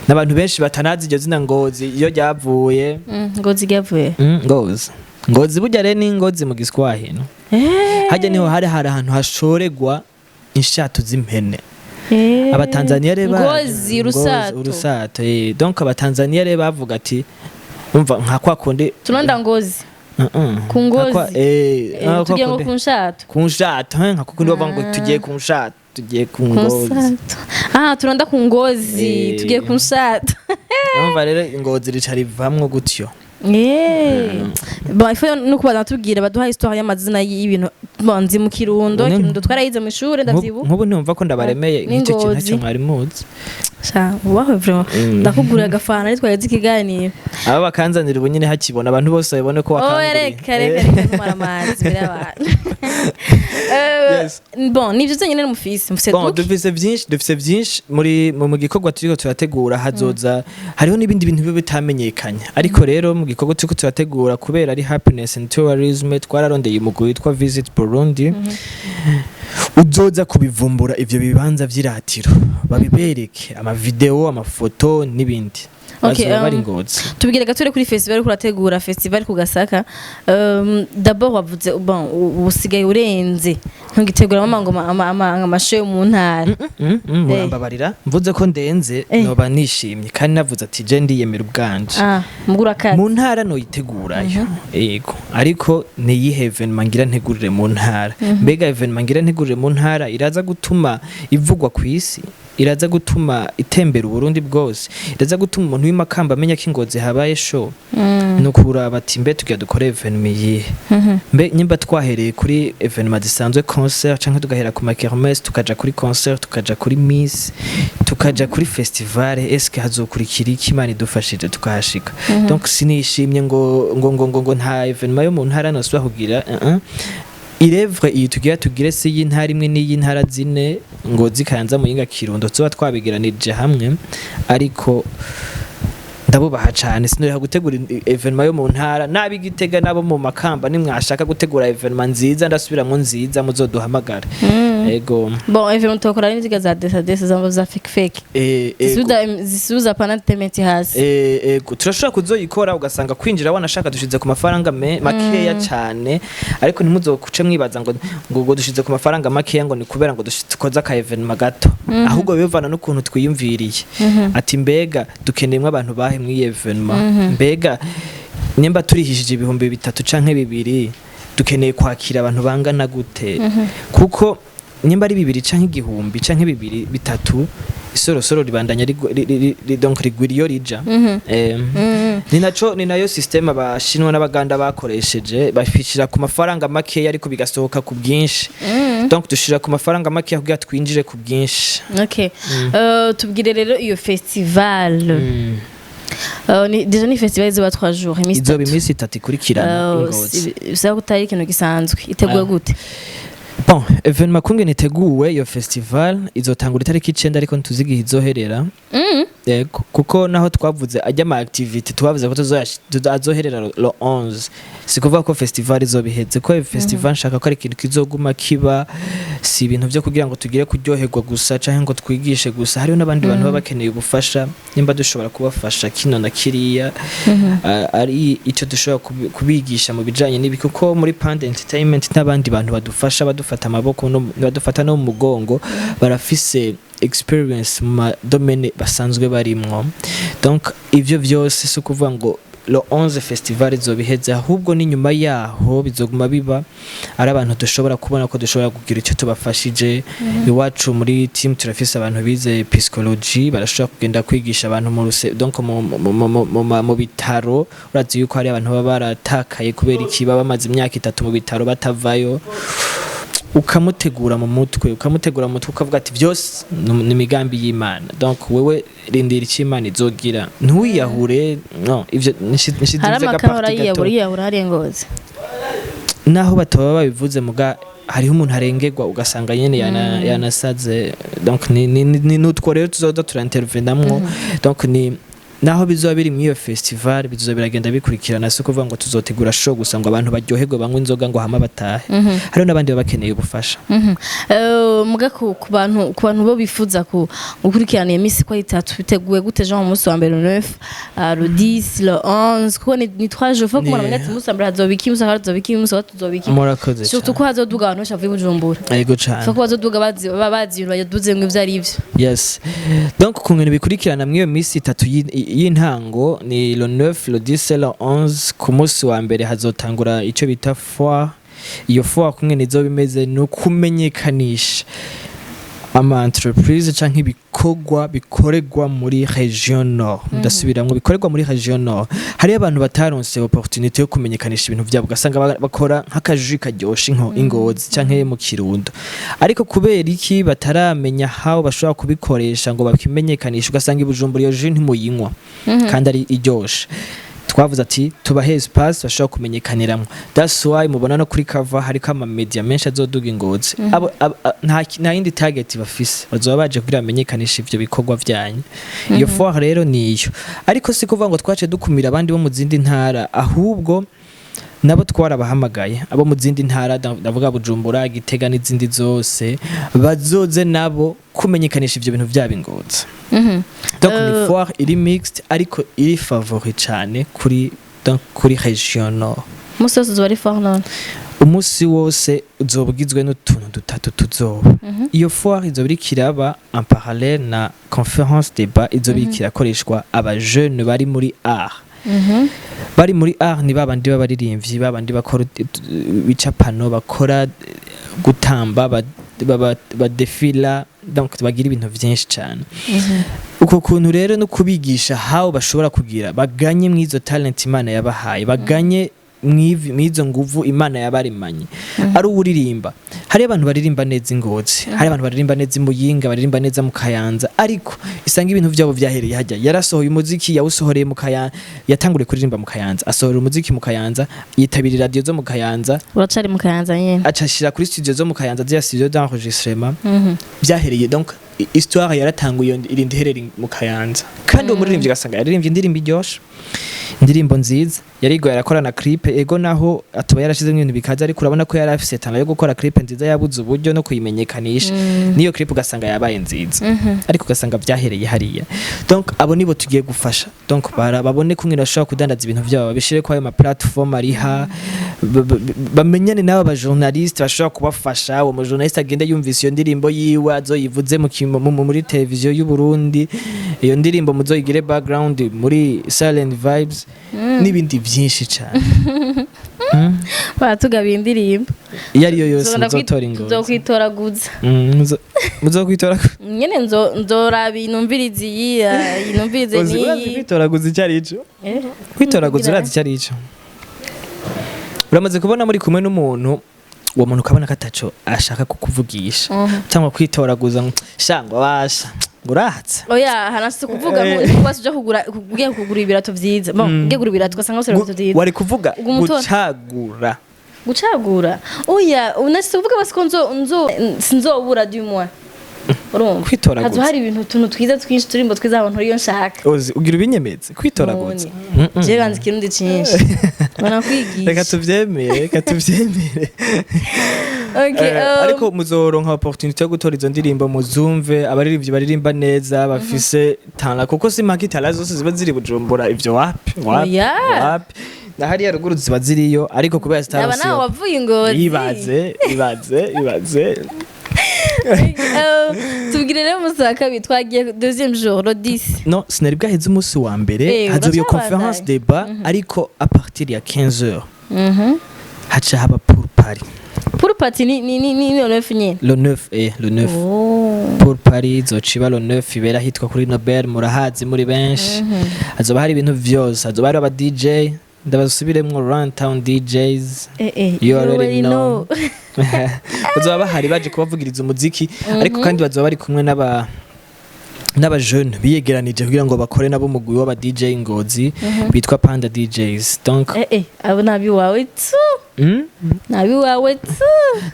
n'abantu benshi batanazi iryo zina Ngozi iyo ryavuye. Ngozi ryavuye? Ngozi, Ngozi burya rero ni Ngozi mu Giswahili. Hajya niho hari ahantu hashoregwa inshato z'impene. Abatanzaniya rero Ngozi urusato. Urusato. Donc Abatanzaniya rero bavuga ati, umva, nka kwa kundi Tunonda Ngozi. Ku Ngozi. Nka kwa Tugiye ngo kundi ku nshato. Ku nshato, nka kundi bavuga ngo tugiye ku nshato, tugiye ku Ku Ngozi. Nsato. Ah, turonda ku Ngozi. Tugiye ku nshato. Urumva rero Ingozi rica rivamwo gutyo. Bon, il faut no kubanza tubwira, baduha histoire y'amazina y'ibintu. Bon, nzi mu Kirundo. Kirundo twarayize mu ishure, ndavyibuka. Nk'ubu ntumva ko ndabaremeye nk'icyo kintu N'Ingozi. ntacyo mwari muzi. Sha, ubahwe vraiment. Ndakugurira agafana ari twaheze ikiganiro. Aba bakanzanira ubu nyine hakibona, abantu bose babibone ko Oh, wakanguriye. reka reka reka, ntumara amazi imbere y'abantu. Yes. Bon, nivyo vyonyene mufise Bon, duke? dufise byinshi muri mu gikorwa turiko turategura. Hazoza hariho n'ibindi bintu biba bitamenyekanye, ariko rero mu gikorwa turiko turategura, kubera ari happiness and tourism, twararondeye umugwi witwa Visit Burundi uzoza kubivumbura ivyo bibanza vy'iratiro, babibereke amavideo, amafoto n'ibindi. Okay, Bazoba bari Ngozi. Tubwire gato kuri festival uriko urategura, festival ku Gasaka. D'abord wavuze, bon, usigaye urenze, ntugitegura amangoma ama show yo mu ntara. Murambabarira, mvuze ko ndenze noba nishimye, kandi navuze ati je ndiyemera ubwanje. Ah, mugura kazi. Mu ntara noyitegurayo, yego, ariko niyihe événement ngira ntegurire mu ntara? Mbega événement ngira ntegurire mu ntara iraza gutuma ivugwa ku isi, iraza gutuma itembera Uburundi bwose, iraza gutuma umuntu w'imakamba amenya ko Ingozi habaye show? Ni ukuraba ati: mbe tugira dukore événement iyihe? Mbe nyimba twahereye kuri événement zisanzwe, concert, canke tugahera ku ma kermesse, tukaja kuri concert, tukaja kuri miss, tukaja kuri festival, eske hazokurikira iki Imana idufashije tukahashika? Donc sinishimye ngo nta événement yo mu ntara nosubira kugira. Irevre iyi tugira tugire si y'intara imwe n'iy'intara zine, Ngozi, Kayanza, Muyinga, Kirundo, tuba twabigeranije hamwe, ariko ndabubaha cane. Sinoriha gutegura événement yo mu ntara nabi Gitega nabo mu Makamba. Nimwashaka gutegura événement nziza, ndasubiramwo nziza, muzoduhamagara. Ego. Bon, événement tokora n'inziga za desa desa za fake fake. Ego. Zisubiza panentertainment hasi. Ego, turashobora kuzoyikora, ugasanga kwinjira wanashaka dushize ku mafaranga makeya cane, ariko ntimuzokuce mwibaza ngo dushize ku mafaranga makeya ngo ni kubera ngo dukoze aka événement gato, ahubwo bivana n'ukuntu twiyumviriye ati: mbega dukeneyemwo abantu bahe mw'iyi événement? Mbega nimba turihishije 3000 canke 2000, dukeneye kwakira abantu bangana gute? Kuko nimba ari 2000 canke 1000 canke 2000, 3000, isorosoro ribandanya donc rigwira iyo rija. Ni naco, ni nayo système Abashinwa n'Abaganda bakoresheje, bafishira ku mafaranga makeya ariko bigasohoka ku bwinshi. Donc dushira ku mafaranga makeya kugira twinjire ku bwinshi. Okay. Tubwire rero iyo festival. Déjà ni festival izoba 3 jours, imisi Izoba itatu. iminsi 3 ikurikirana i Ngozi. Bisaba ko utari ikintu gisanzwe, iteguwe gute? Bon, événement kungene iteguwe, iyo festival izotangura itariki 9, ariko ntituzi igihe izoherera. Yego, kuko naho twavuze ajya ama activity, twavuze ko azoherera le 11, si kuvuga ko festival izobiheze, ko festival nshaka ko ari ikintu kizoguma kiba. Si ibintu byo kugira ngo tugire kuryoherwa gusa canke ngo twigishe gusa, hariho n'abandi bantu baba bakeneye ubufasha. Nimba dushobora kubafasha kino na kiriya, ari icyo dushobora kubigisha mu bijanye n'ibi, kuko muri Panda Entertainment n'abandi bantu badufasha, badufata amaboko no badufata no mu mugongo, barafise experience mu ma domaine basanzwe barimwo. Donc ivyo vyose si ukuvuga ngo le 11 festival izobiheze, ahubwo ni nyuma yaho bizoguma biba, ari abantu dushobora kubona ko dushobora kugira icyo tubafashije. Iwacu muri team turafise abantu bize psychology, barashobora kugenda kwigisha abantu mu ruse, donc mu bitaro. Urazi yuko hari abantu baba baratakaye kubera iki, baba bamaze imyaka 3 mu bitaro batavayo. Ukamutegura mu mutwe, ukavuga ati byose ni imigambi y'Imana, donc wewe rindira icyo Imana izogira, ntuwiyahure. No ivyo nishize Hari amakara agaparti gato. yiyahura, yiyahura hariya Ngozi. Naho bataba babivuze, muga hariho umuntu arengerwa ugasanga nyene yanasaze. Donc ni nutwo rero tuzoza turintervenamwo. Donc ni naho bizoba biri muri iyo festival, bizoba biragenda bikurikirana. Si ukuvuga ngo tuzotegura show gusa ngo abantu baryoherwe, banywe inzoga ngo hama batahe. Hariho n'abandi baba bakeneye ubufasha. Muga ku bantu bo bifuza ku gukurikirana iyo misi ko ari itatu, biteguye gute? Jean, umunsi wa mbere le 9, le 10, le 11, kuko ni 3 jours, faut kumara ati umunsi wa mbere hazoba iki, umunsi wa kabiri hazoba iki, umunsi wa gatatu hazoba iki. Murakoze. Surtout ko hazoduga abantu benshi bavuye i Bujumbura. Yego cane. Faut ko bazoduga bazi, baba bazi ibintu baduze ngo ivyo ari vyo. Yes, donc ku bintu bikurikirana mw'iyo minsi itatu y'intango ni le 9, le 10 et le 11. Ku munsi wa mbere hazotangura icyo bita foire. Iyo foire kumwe nizo bimeze ni ukumenyekanisha ama entreprise canke ibikorwa bikorerwa muri région nord. Ndasubiramwo, bikorerwa muri région nord. Hariyo abantu bataronse opportunité yo kumenyekanisha ibintu vyabo, ugasanga bakora nk'akaji karyoshe inko i Ngozi canke mu Kirundo, ariko kubera iki bataramenya how bashobora kubikoresha ngo bakimenyekanishe, ugasanga i Bujumbura iyo jus ntimuyinywa kandi ari iryoshe. Twavuze ati tubahe espace bashobora kumenyekaniramwo. That's why mubona no kuri cover hariko ama media menshi azoduga i Ngozi. Abo nta yindi target bafise, bazoba baje kugira bamenyekanishe ivyo bikorwa vyanyu. Iyo foire rero niyo, ariko si kuvuga ngo twace dukumira abandi bo mu zindi ntara, ahubwo nabo twarabahamagaye. Abo mu zindi ntara, ndavuga Bujumbura, Gitega n'izindi zose, bazoze nabo kumenyekanisha ivyo bintu vyabo i Ngozi. Donc ni foire iri mixed, ariko iri favori cane kuri, donc kuri région nord. Umunsi wose uzoba ari foire none? Umunsi wose uzoba ugizwe n'utuntu dutatu tuzoba. Iyo foire izoba iriko iraba en parallèle na conférence débat izoba iriko irakoreshwa aba jeunes bari muri art. Bari muri art ni babandi b'abaririmbyi, babandi bakora ibicapano, bakora gutamba, badefila, donc bagira ibintu vyinshi cane. Uko kuntu rero no kubigisha how bashobora kugira baganye mw'izo talent Imana yabahaye, baganye mw'izo nguvu Imana yabaremanye. Ari uwuririmba, hari abantu baririmba neza i Ngozi, hari abantu baririmba neza i Muyinga, baririmba neza mu Kayanza, ariko isanga ibintu vyabo vyahereye hajya. Yarasohoye umuziki, yawusohoreye mu Kayanza, yatanguriye kuririmba mu Kayanza, asohora umuziki mu Kayanza, yitabira radio zo mu Kayanza. Uracari mu Kayanza nyene. Aca ashira kuri studio zo mu Kayanza, ziriya studio d'enregistrement. Byahereye, donc histoire yaratanguye irindi herera mu Kayanza. Kandi uwo muririmbyi ugasanga yaririmbye indirimbo iryoshe, indirimbo nziza, yarigoye arakora na clip. Ego, naho atoba yarashizemo ibintu bikaze, ariko urabona ko yari afise talent yo gukora clip nziza, yabuze uburyo no kuyimenyekanisha. Niyo clip ugasanga yabaye nziza, ariko ugasanga byahereye hariya. Donc abo nibo tugiye gufasha, donc babone kumwe bashobora kudandaza ibintu byabo, babishire ko ayo ma platform ariha, bamenyane n'aba ba journaliste bashobora kubafasha. Uwo mu journaliste agenda yumvise iyo ndirimbo yiwe, azoyivuze muri televiziyo y'u Burundi, iyo ndirimbo muzoyigire background muri Silent Vibes n'ibindi byinshi cyane. Baratugabiye indirimbo. Iyo ariyo yose Tuzogenda muzotora i Ngozi. Tuzokwitoraguza. Muzokwitora. Nyene nzoraba inumvirize iyi, inumvirize Uzi, urazi n'iyi. kwitoraguza icyo ari cyo? Eh? Kwitoraguza, urazi icyo ari cyo? Uramaze kubona muri kumwe n'umuntu Uwo muntu ukabona ko ataco ashaka kukuvugisha cyangwa kwitoraguza ngo sha, ngo basha, ngo urahatse. Oya, hanasitse kuvuga ngo kuba uja kugura, ugiye kugura ibirato vyiza, bon, ugiye kugura ibirato ugasanga bose ibirato vyiza. Wari kuvuga Ubwo umutora- gucagura. Gucagura, oya, unasitse kuvuga basi ko nzo sinzobura, du moins urumva. Kwitoraguza. Hazo hari ibintu, utuntu twiza twinshi, turimbo twiza, abantu iyo nshaka. Uzi ugira ubinyemeze kwitoraguza. Jewe banzi ikirundi cinshi, banakwigisha. Reka tuvyemere, reka tuvyemere. Okay. Ariko muzoronka opportunity yo gutora izo ndirimbo, muzumve abaririmbyi baririmba neza bafise talent, kuko si mpaka talent zose ziba ziri Bujumbura. Ivyo wapi, wapi. Oya. Wapi, na hariya ruguru ziba ziriyo, ariko kubera aba zitaronse. nawe wavuye Ingozi. Ibaze, ibaze, ibaze. Tubwire rero umunsi wa kabiri, twagiye deuxième jour, le 10. No, sinari bwaheze umunsi wa mbere. Hazoba iyo Uracabandanya. conférence débat, ariko à partir ya 15h haca haba pool party. Pool party ni le 9 nyene? Le 9, le 9. Oh. Pool party izociba le 9, ibera hitwa kuri Nobel, murahazi muri benshi. Hazoba hari ibintu vyose, hazoba hari aba DJ, ndabasubiremwo, Runtown DJs. You already know. Bazoba bahari baje kubavugiriza umuziki, ariko kandi bazoba bari kumwe n'aba jeune biyegeranije kugira ngo bakore nabo umugwi w'aba DJ Ngozi bitwa Panda DJs, donc. Abo nabi wawe tu. Nabi wawe tu.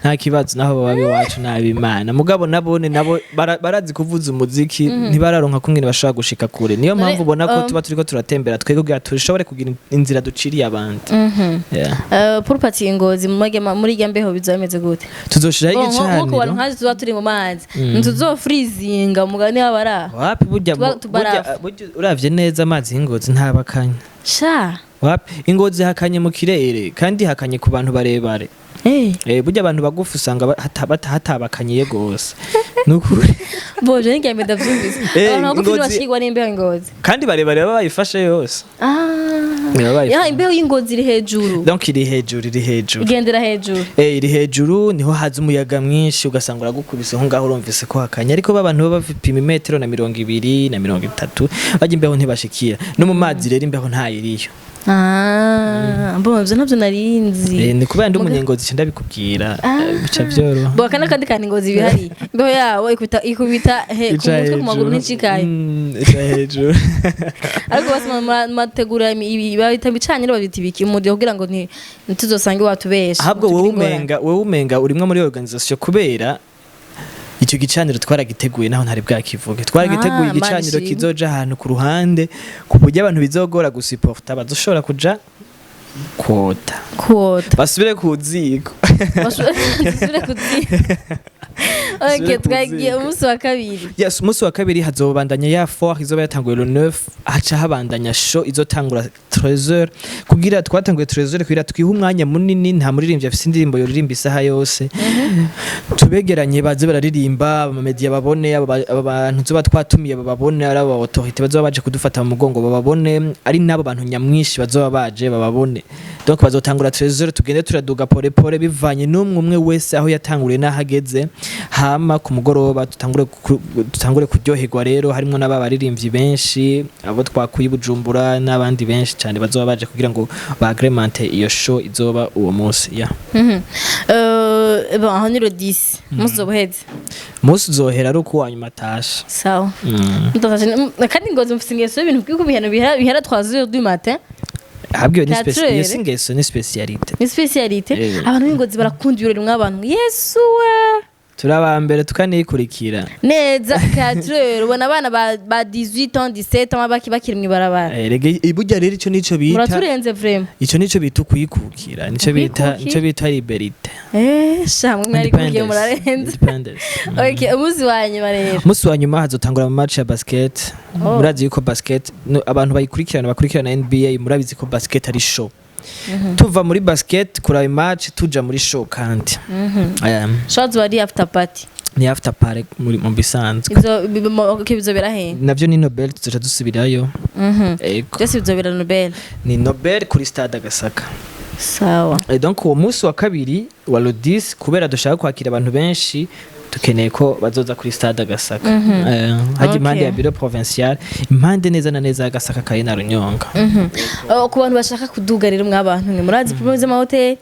Nta kibazo, naho baba iwacu n'abimana, mugabo nabone nabo barazi kuvuza umuziki, ntibararonka kungene bashobora gushika kure. Niyo mpamvu ubona ko tuba turiko turatembera twebwe kugira dushobore kugira inzira duciriye abandi. Yeah. Pool party Ngozi muri rya mbeho bizoba bimeze gute? Tuzoshiraho Bon, nko ku bantu igicaniro. nkaje tuba turi mu mazi, ntituzofrizinga umugani w'abara? Wapi, burya tubarafu. Burya uravye neza amazi y'Ingozi ntabakanya. Sha. Wapi, Ingozi hakanye mu kirere kandi hakanye ku bantu barebare. Burya abantu bagufi usanga hatabakanyiye gose, nukuri. Boje ni ngiye ndavyumvise. Abantu bagufi ntibashikirwa n'imbeho Ingozi. Kandi barebare baba bayifashe yose. Baba bayifashe. Ya imbeho y'Ingozi iri hejuru. Donc iri hejuru, iri hejuru. Igendera hejuru. Iri hejuru, niho haza umuyaga mwinshi ugasanga uragukubise aho ngaho, urumvise ko hakanye. Ariko b'abantu baba bapima imetero na 20 na 30, bajya imbeho ntibashikira. No mu mazi rero imbeho ntayiriyo. Ah, bon, ivyo navyo narinzi. Ni kubera ndi umunyengozi, ndabikubwira bica vyoroha. Bo kana kandi kandi Ngozi bihari. Imbeho yawo ikubita he ku Ica mutwe, ku maguru, hejuru. n'icikaye. Ica hejuru. Ariko basi mategura babita ibicaniro, babita ibiki, umuriro, kugira ngo ntituzosange watubesha. Ahubwo wowe tugire ingorane. umenga, wowe umenga urimwe muri organisation, kubera icyo gicaniro twaragiteguye, naho ntari bwakivuge, twaragiteguye. Ah, igicaniro Imana ishimwe. kizoja ahantu ku ruhande, ku buryo abantu bizogora gusuporta bazoshobora kuja kota. Kuota. Basubire ku ziko. Basubire kuziko. Okay, Basubire ku twagiye ziko. umunsi wa kabiri. Yes, umunsi wa kabiri hazobandanya ya foire izoba yatanguye le 9, haca habandanya show izotangura 13h, kugira twatanguye 13h kugira twihe umwanya munini. Nta muririmbyi afise indirimbo yoririmba isaha yose. Tubegeranye baze bararirimba, amamedia babone, abo bantu tuba twatumiye bababone, ari abo autorité bazoba baje kudufata mu mugongo bababone, ari n'abo bantu nyamwinshi bazoba baje bababone. Donc bazotangura 13h, tugende turaduga pole pole bivanye n'umwe umwe wese aho yatanguriye n'aho ageze. Hama ku mugoroba dutangure kuryoherwa rero, harimwo n'aba baririmbyi benshi, abo twakuye i Bujumbura n'abandi benshi cyane bazoba baje kugira ngo baagrémente iyo show izoba uwo munsi, yeah. Bon, aho ni le 10. Umunsi uzoba uheze. Umunsi uzohera ari uko uwanyuma atashe. Sawa. Kandi Ngozi mufise ingeso y'ibintu bw'uko ibihano bihera 3h du matin. Ahubwo iyo ni Quatre iyo heures. si ingeso, ni spécialité. Ni spécialité. Abantu b'Ingozi barakunda ibirori mw'abantu. Yesu we. Turi aba mbere tukanikurikira. Neza, 4h ubona abana ba 18 ans, 17 ans bakiri mw'ibarabara. Rege burya rero ico nico bita Muraturenze vraiment. Ico nico bita ukwikukira, nico bita Ukwikukira? nico bita liberté. Sha mwe mwari kugiye murarenze. Independence. Okay, umunsi wa nyuma rero. Umunsi wa nyuma hazotangura mu match ya basket. Oh. Murazi yuko basket no, abantu bayikurikirana, bakurikirana NBA, murabizi ko basket ari show. Tuva muri basket kuraba match, tuja muri show kandi Show bari after party. Ni after party muri mu bisanzwe. Ivyo okay, bizobera he? Navyo ni Nobel, tuzoca dusubirayo. Ego. Byose bizobera Nobel. Ni Nobel kuri stade Agasaka. Sawa. Et donc uwo munsi wa kabiri wa le 10, kubera dushaka kwakira abantu benshi. Dukeneye ko bazoza kuri stade Agasaka. Hajya impande ya bureau provincial, impande neza na neza y'Agasaka kari na Runyonga. Oh, ku bantu bashaka kuduga rero, mwabantu mwe murazi problème z'amahoteli,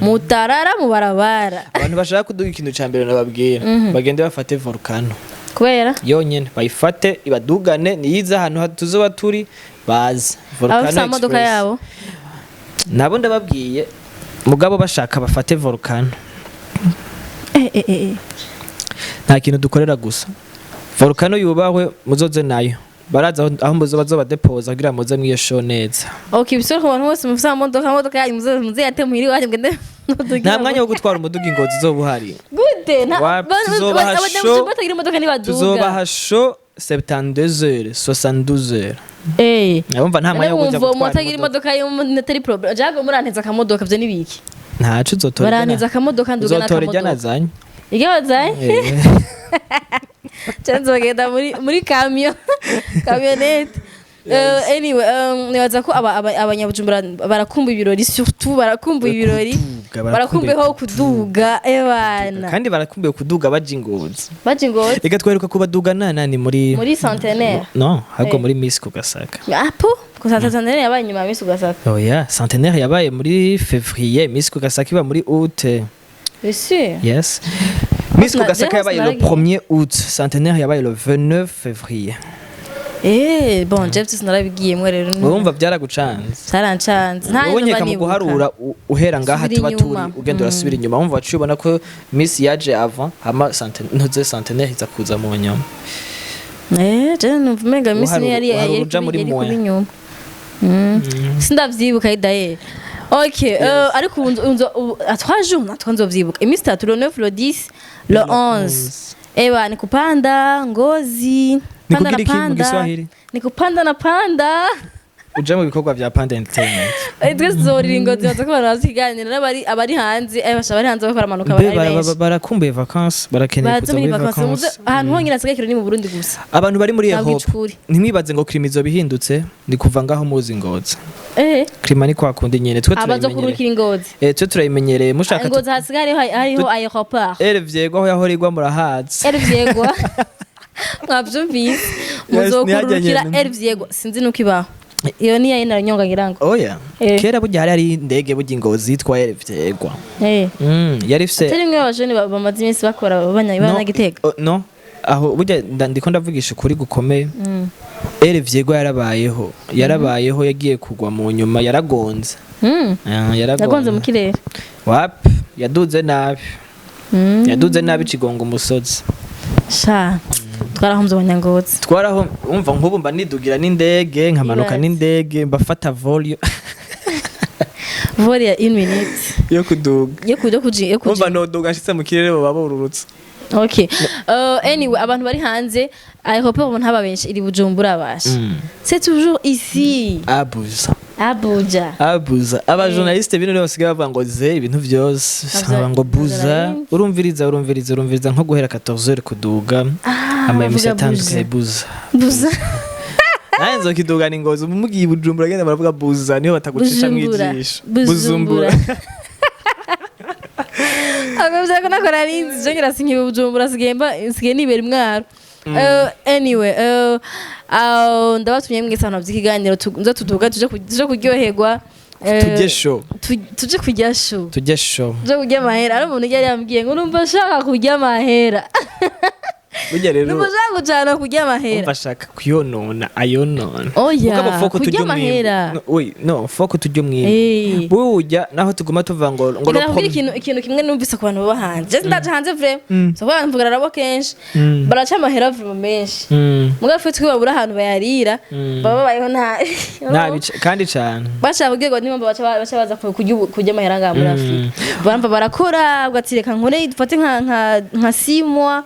mutarara mu barabara. Abantu bashaka kuduga, ikintu ca mbere nababwira, bagende bafate Volcano. Kubera? Yonyene bayifate ibadugane, niyiza ahantu tuzoba turi baze. Abafite amamodoka Express. yabo? Nabo ndababwiye, mugabo bashaka bafate Volcano. Nta kintu dukorera gusa Volcano yubahwe, muzoze nayo, baraza aho muzoba bazobadepoza kugira muze mwiyo show neza. Okay, bisore ku bantu bose mufite amamodoka yanyu, muze yate muhiri iwanyu mugende muduge. Nta mwanya wo gutwara umuduga ingozi uzoba uhari. Gute? Nta Tuzobaha show. Batagira imodoka ntibaduga. Tuzobaha show 72 heures, 72 heures. Urumva nta mwanya wo kuja wumva gutwara umutagira imodoka. imodoka y'umuntu atari problème. Jago muranteza akamodoka, byo nibiki? Ntaco uzotora. Baranteza akamodoka, nduga Uzotora ijya n'akamodoka. nazanye. Iryo bazanye? Eh. Cyangwa nzogenda muri camion, camionnette. Anyway, nibaza ko abanyabujumbura barakumva ibirori, surtout barakumva ibirori. Kuduga, barakumbuye ho kuduga, ebana. Kandi barakumbuye kuduga baja ingozi. Baje ingozi. Reka twaheruka kubaduga nani muri Muri centenaire. No, ahubwo Eh. muri Miss Kugasaka. Ah, po ko centenaire yabaye nyuma ya Miss Kugasaka. Oya, centenaire yabaye muri février, Miss Kugasaka iba muri août. Bien sûr. Yes, Miss Kugasaka Jewe yabaye le sinaragiye. 1er août, centenaire yabaye le 29 février. Bon, Jeff sinarabigiyemwo rero. Urumva byaragucanze. Cyarancanze, nta Wowe numva nkeka mu nibuka. guharura uhera ngaha Subira tuba turi inyuma. ugenda urasubira inyuma, wumva waciye ubona ko Miss yaje avant, hama ntuze centenaire iza kuza mu nyuma. Je numva umenga Miss niyo yari Uharura yari uja muri yari moya. kuba inyuma. Sindavyibuka d'ailleurs. Ok, ariko ubu à 3 jours natwo nzovyibuka. Iminsi 3, le 9, le 10, le 11. Ewa, ni kupanda Ngozi. Ni Panda na kugira iki mu panda. Giswahili? Ni kupanda na panda. Uja mu bikorwa vya Panda Entertainment. Twese tuzorira ingozi, baza ko abantu baziganira n'abari abari hanze, basha abari hanze bakora amanuka Mbe bari benshi. Barakumbuye vacances, barakeneye Baza kuza muri muri vacances. vacances. Ahantu honyine hasigaye ikiro ni mu Burundi gusa. Abantu bari muri Ntabwo Europe, icukuri. ntimwibaze ngo climat izoba ihindutse, ni kuva ngaho muzi Ngozi. Climat ni kwa kundi nyene, twe Abazo turayimenyereye. kurukira ingozi. Twe turayimenyereye, mushaka Ingozi hasigaye hariho aéroport. Ere vyegwa aho yahora igwa murahazi. Ere vyegwa. Mwavyumvise. Yes, Muzokurukira ntihajya nyene. ere vyegwa. Sinzi nuko ibaho. Iyo ni yayi nyonga ngira ngo. Oya. Kera burya hari indege burya ingozi yitwa Ere vyegwa. Yari ifise Atari mwe abajene bamaze iminsi bakora No, banyagitega. No, aho burya ndiko ndavugisha ukuri gukomeye. Ere vyegwa yarabayeho, yagiye kugwa mu nyuma, yaragonze. Ah, Yagonze yaragonze mu kirere. Wapi, yaduze nabi. Yaduze nabi cigonga umusozi. Sha. Twarahomze abanyangozi. Twaraho umva nk'ubu mba nidugira n'indege, nkamanuka Ibaze. n'indege, mbafata vol yo Vol ya une minute. Yo kuduga. Yo kuja kuji yo kuji. Umva noduga nshitse mu kirere baba bururutse. Okay. Anyway, abantu bari hanze, aéroport ubu ntababenshi iri Bujumbura basha. C'est toujours ici. Abuza. Abuja. Abuza, abajournaliste bino rero basigaye bavuga ngo ze ibintu byose Navyo- saba ngo buza. navyo. Urumviriza, urumviriza, urumviriza nko guhera 14h kuduga, Ah, ama émission bavuga atandukanye, buza. Buza. Nanjye nzokidugana ingozi umugiye i Bujumbura, agenda baravuga buza, niho batagucisha Bujumbura. mwijisho. Bujumbura. Akavuze ko nakora ninzi je ngira sinkibe Bujumbura, sigaye mba sigaye nibera imwaro. Anyway, ndabatumye mwese abantu by'ikiganiro, nzo tuduga tuje kuryoherwa. Tujye show. Tuje kurya show. Tujye show. Tuje kurya amahera. Ari umuntu yari yambwiye ngo numva ashaka kurya amahera. Burya rero Numva ashaka kujana kurya amahera. Umva ashaka kuyonona ayonona. Oya, Mugabo faut kurya turya umwimbu. amahera. No, oui, no, faut turya umwimbu. Burya naho tuguma tuvuga ngo Reka nakubwire ikintu kimwe numvise ku bantu baba hanze. Je ndaje hanze vraiment. So kuba mvugana nabo kenshi. Baraca amahera vraiment menshi. Mugabo twe twibabura ahantu bayarira, baba babayeho nabi. Nabi kandi cane. Bashaka kugira ngo nimba baca baza kurya amahera ngaha muri Afurika. Baramva barakora ugati reka nkore dufate nka 6 mois.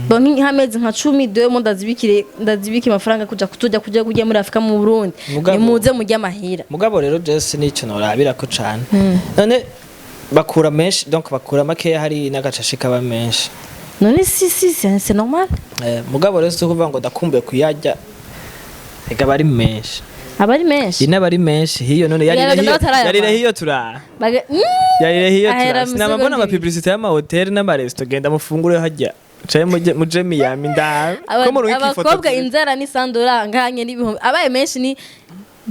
Bon, nk'amezi nka 10 deux mois, ndazibikire amafaranga kuja kutuja kurya muri Afurika mu Burundi. Nimuze murye amahera. Mugabo rero Jesse nico norabirako cane. None bakura menshi, donc bakura makeya, hari n'agacashe kaba menshi. None si c'est normal. Mugabo rero si ukuvuga ngo ndakumbuye kuyarya, ega bari menshi. Aba ari menshi. Ino ari menshi hiyo none yarire Yaraga hiyo batarayamara. yarire hiyo tura yarire hiyo Ahera tura mu sinama mbona segonda ama publicité y'amahoteli n'amaresto, genda mufungure hajya caye muje muje Miami ndabe ko murungika ifoto. Abakobwa inzara ni sandora nganye n'ibihumbi, abaye menshi ni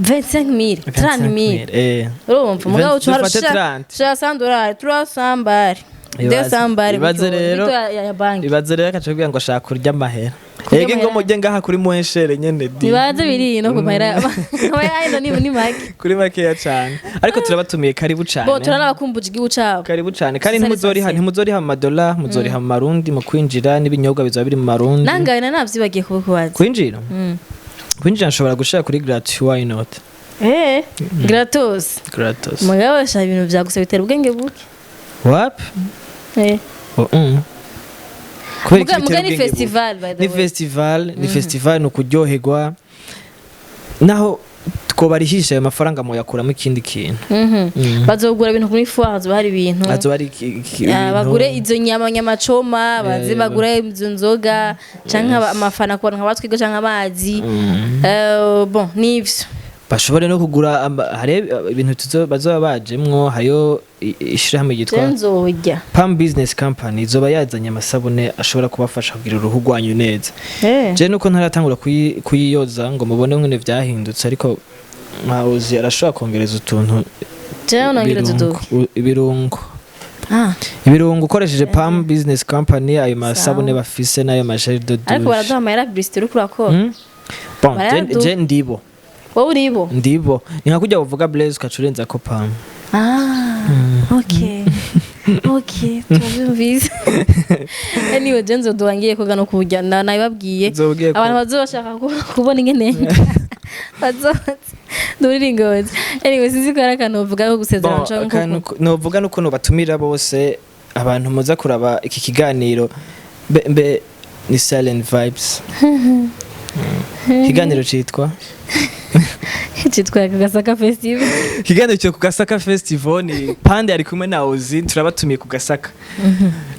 25 000, 30 000. Urumva mugabo Dufate uca 30. ushira sandora 300 bari, Ibaze. 200 bari Ibaze rero. ya banki. Ibaze rero akaca kugira ngo ashaka kurya amahera. Kurya Ege ngo amahera. mujye ngaha kuri mwenchere nyene di. Nibaze biri no ku mahera, amahera ino ni make. Kuri makeya cane, ariko turabatumiye, karibu cane. Bo turanabakumbuje igihugu cabo. Karibu cane kandi Sasa ntimuzoriha sasa. ntimuzoriha mu madola, muzoriha mu marundi mu kwinjira, n'ibinyobwa bizaba biri mu marundi. Nangaye na navyibagiye kubikubaza. Kwinjira, kwinjira nshobora gushira kuri gratuit, why not? Gratos. Gratis. Mugabo sha ibintu vyagusa bitera ubwenge buke. Wap. Oh, Kubera iki Muga bitera muga ni ubwenge buke? festival, by the Ni way. festival, ni festival, ni ukuryoherwa. Naho twobarihisha ayo mafaranga muyakuramo ikindi kintu. Bazogura ibintu kuri foire, hazoba hari ibintu. Hazoba hari Ah, ibintu. bagure izo nyama, nyama choma, baze bagure izo nzoga canke amafana ku bantu nka batwiga canke amazi. Bon, nivyo. Bashobore no kugura hari ibintu bazoba bajemwo, hariyo ishirahamwe ryitwa Je nzorya. Pam Business Company, izoba yazanye amasabune ashobora kubafasha kugira uruhu rwanyu neza. Je nuko ntaratangura kuyiyoza ngo mubone ngene vyahindutse, ariko mwawuzi arashobora kongereza utuntu. Jewe nongereza Ibirungo, uduki? Ibirungo. Ah, Ibirungo ukoresheje Pam Business Company, ayo masabune bafise n'ayo ma gel de ariko douche. baraduha amahera publicité uriko urakora. Bon, je, Barayaduha. je ndibo. Wowe uribo? Ndibo, ni nka kurya uvuga Blaise ukaca urenzako Pam. Ah, okay, tubyumvise. Anyway, je nzoduha ngiye koga no kurya, nabibabwiye. Uzoba ugiye Abantu koga. bazoba bashaka kubona ingene bazoza ndurira ingozi. Anyway, sinzi ko hari akantu uvuga ko gusezera. Bon, Nshaka akantu novuga nuko nobatumira bose abantu muza kuraba iki kiganiro, mbe ni Silent Vibes. Ikiganiro citwa Cyitwa Gasaka Festival. Ikiganiro cyo ku Gasaka Festival, ni Pande ari kumwe na Ozi. Turabatumiye ku Gasaka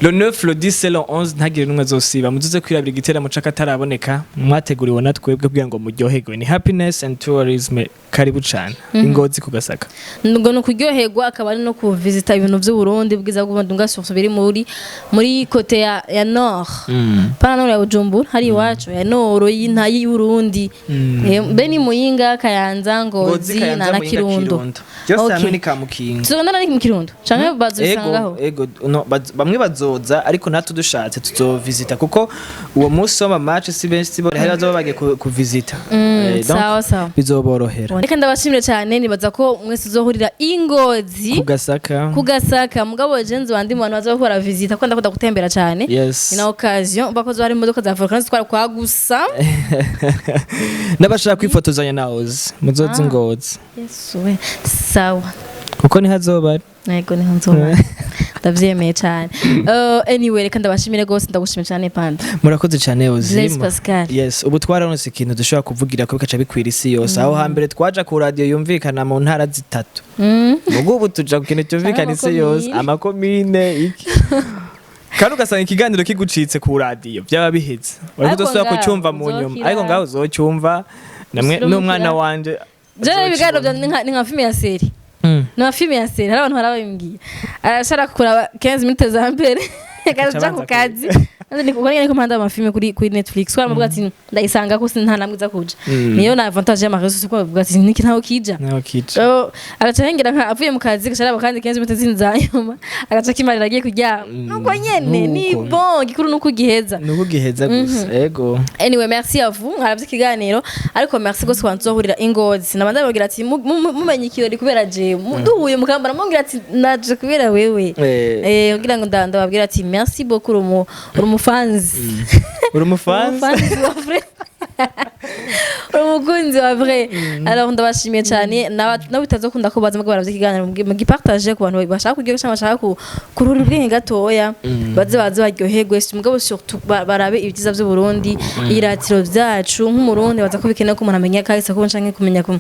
le 9, le 10 et le 11, ntagire n'umwe azosiba. Muzuze kwirabira igiteramo c'akataraboneka mwateguriwe na twebwe kugira ngo muryoherwe. Ni happiness and tourism, karibu cane Ingozi ku Gasaka. Ngo ni ukuryoherwa, akaba ari no kuvisita ibintu by'u Burundi, bwiza bw'Uburundi mbwa surtout biri muri côté ya nord, pana nord ya Bujumbura, hari iwacu ya nord y'inta y'Uburundi. Mbe ni Muyinga, Kayanza, Ngozi na Kirundo. Byose hamwe ni Kamukingo. Tuzogenda ni mu Kirundo canke bazobisangaho? Ego, no, bamwe bazoza, ariko natwe dushatse tuzovisita, kuko uwo munsi w'ama match si benshi, si bore hari bazoba bagiye kuvisita. Donc, Sawa sawa. bizoborohera. Reka ndabashimire cyane, nibaza ko mwese uzohurira Ingozi. Ku Gasaka. Ku Gasaka. Mugabo je nzoba ndi mu bantu baza gukora visita kuko ndakunda gutembera cyane. Ni na occasion bakoze hari imodoka za Volcano zitwara kwa gusa. N'abashaka kwifotozanya na Ozi, muzoze Ingozi. Yesu we, sawa. Kuko niho azoba ari. Yego, niho nzoba, ndavyemeye cyane. Anyway, reka ndabashimire rwose, ndagushimire cyane, Panda. Murakoze cyane, Ozi. Blaise Pascal. Yes, ubu twararonse ikintu dushobora kuvugira ko bikaca bikwira isi yose. Aho hambere twaja ku radio yumvikana mu ntara zitatu, mugo ubu tuja ku kintu cyumvikana isi yose, amakomine iki, kandi ugasanga ikiganiro kigucitse ku radio byaba biheze, wari Ariko kudasubira ngaho kucyumva mu nyuma. uzokira. Ariko ngaho uzocyumva namwe Usubire n'umwana mukira. wanje. Je ibiganiro byanjye ni nka filime ya série. Ni nka filime ya série. Hari abantu barabimbwiye, arashaka kuraba 15 minutes za mbere akaja ku abanza kazi. Nandi kuko nyene ko mpanda amafilme kuri Netflix, ko aravuga ati ndayisanga ko nta namwe iza kuja. Niyo na avantage y'ama réseaux, kuko bavuga ati niki ntaho kija. Naho kica. So, agaca hengera nka avuye mu kazi, gaca araba kandi 15 minutes zindi za nyuma, agaca kimarira agiye kuryama. Nuko nyene ni Nuko. bon, gikuru nuko ugiheza. Nuko ugiheza gusa, ego. Anyway, merci à vous mwaravye ikiganiro, ariko merci gose ku nzohurira Ingozi. Nabanza babwira ati mumenye ikirori kubera je duhuye mukambara, mumbwira ati naje kubera wewe. Kugira ngo ndababwira ati merci beaucoup, uri umufanzi. Uri umufanzi. Umufanzi wa vrai, uri umukunzi wa vrai. Alors ndabashimiye cyane, nawe bitazokunda ko baza baravye ikiganiro, mugipartage ku bantu bashaka kuryoherwa cyangwa bashaka kuruhura ubwenge gatoya, baze baze baryoherwe, mugabo surtout barabe ibyiza by'u Burundi, iratiro byacu nk'umurundi. Baza ko bikenewe ko umuntu amenya kahise ko canke kumenya ko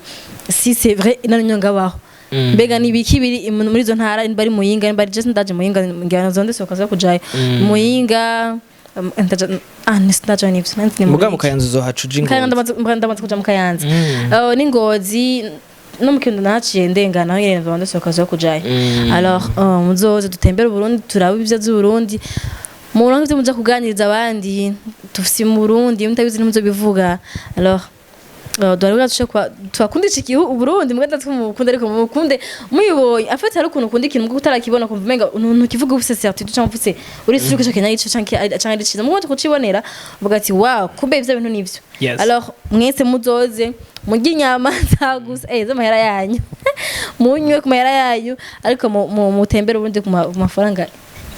si c'est vrai ino nyonga baho. Mbega ni ibiki biri muri izo ntara? Bari Muyinga, bari just ndaje Muyinga, ngira zonde soka zo kujayo Muyinga. Ah, ndaja nivyo nanzi ni Muga mu Kayanza uzohaca uja Kayanza. Ingozi. Ndamaze kuja mu Kayanza. N'Ingozi no mu Kirundo nahaciye ndengana, aho nyene ndumva ndose okazi yo kujayo. Alors muzoze dutembere Uburundi, turabe ibyiza by'Uburundi, muronke ivyo muja kuganiriza abandi. Tufise mu Burundi mutabizi ntimuzobivuga. Alors dore bwa kwa twakundisha igihugu Uburundi, mbwa ndatumukunda, ariko mukunde muyibonye. Afite hari ukuntu ukunda ikintu mbwa utarakibona, kumva umenga ntukivuga ufise certitude cyangwa ufise uri sûr ko ico kintu ari ico canke ari ciza. Mukunde kucibonera, uvuga ati: "Wow, kumbe ivyo bintu nivyo." Alors mwese muzoze murye inyama zagusa z'amahera yanyu, munywe ku mahera yanyu, ariko mutembere Uburundi ku mafaranga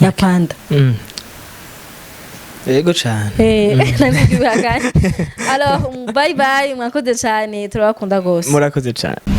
ya panda. Yego cane. Nabyo. Alors bye bye, mwakoze cyane, turabakunda gose. Murakoze cane.